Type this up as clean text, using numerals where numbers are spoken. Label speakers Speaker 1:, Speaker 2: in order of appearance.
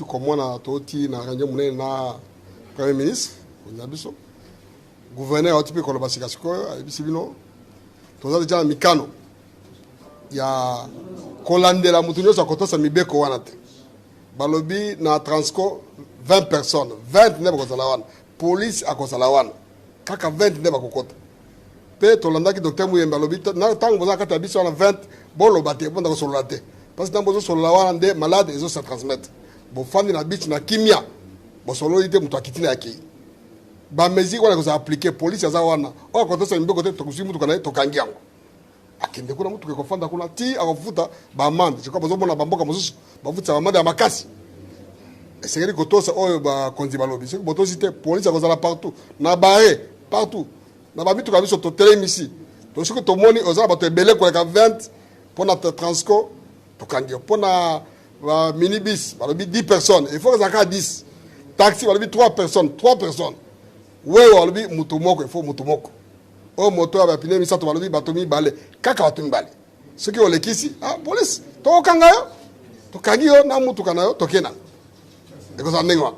Speaker 1: Komona touti na réunion monene na Premier ministre na biso, gouverneur auti mpe koloba sika sikoyo, ayebisi bino toza deja na mikano ya kolandela moto nyonso akotosa mibeko wana te. Balobi na Transco 20 personnes, 20 nde bakozala wana, police akozala wana, kaka 20 nde bakokota. Mpe tolandaki docteur Muyembe, alobi ntango boza kati ya biso wana 20, boloba te, bonda kosolola te, parce que ntango bozosolola wana nde malade ezosa transmettre. Bofandi na beach na kimia, bosololi te, moto akiti na akei. Bamesure wana ekozala appliqué, police aza wana. Oyo akotosa mibeko te, tokozwi mutuka na ye, tokangi yango, akende kuna, mutuka ekofanda kuna ti akofuta baamende. Je crois bozomona bamboka mosusu bafutisa baamende ya makasi. Esengeli kotosa oyo bakonzi balobi. Soki botosi te, police akozala partout na bare, partout na bamituka biso totelemisi. To soki tomoni oza na bato ebele koleka 20, mpona Transco tokangi yo. Mpona baminibus balobi 10 personnes, il faut ezala kaka 10. Taxi balobi 3 personnes, 3 personnes. Wewe balobi moto moko, il faut moto moko. Oyo moto ya bapine misato balobi bato mibale, kaka bato mibale. Soki olekisi, ah, police tokokanga yo, tokangi yo na mutuka na yo, tokenda. Ekozala ndenge wana.